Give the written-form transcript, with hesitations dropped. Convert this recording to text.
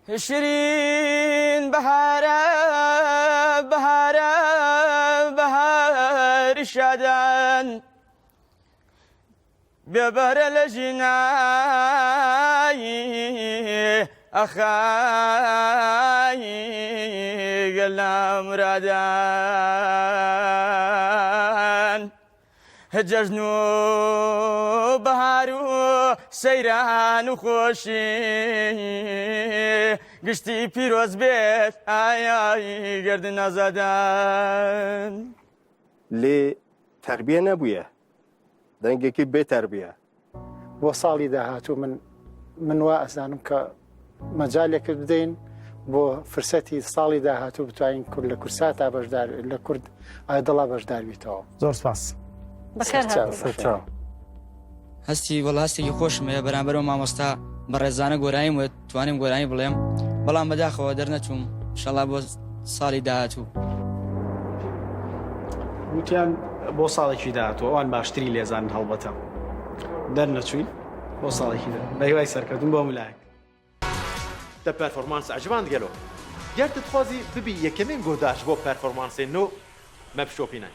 شیرین بەهارە بەهارە بەهاری شادان بێبەرە لە ژینایی ئەخای گەل مرادان جەژن و بەهار و سەیران و خۆشی گشتی پیرۆز بێت ئایای گردن ئازادان. لێ تەربیە نەبوویە دەنگێکی بێ تەربیە. بۆ ساڵی داهاتوو من من وا ئەزانم کە مەجالێکت بدەین بۆ فرسەتی ساڵی داهاتوو بتوانین کورد لە کورساتا بەشدار لە کورد ئایدڵا بەشدار بیتەوە. زۆر سپاس. سەرچاو. هەستی وەڵا هەستێکی خۆشم هەیە بەرامبەر بە مامۆستا بەڕێزانە گۆرانیم وت توانیم گۆرانی بڵێم بەڵام بەداخەوە دەرنەچووم شەڵا بۆ ساڵی داهاتوو. وتیان بۆ ساڵێکی داهاتوو ئەوان باشتری لێزانن هەڵبەتە دەرنەچووین بۆ ساڵێکی بە هیوای سەرکەوتن بۆ هەموو لایەک. Te performans eciband gelo? Ger tu dixwazî bibî yekemîn guhdar ji bo performansên nû, me bişopîne.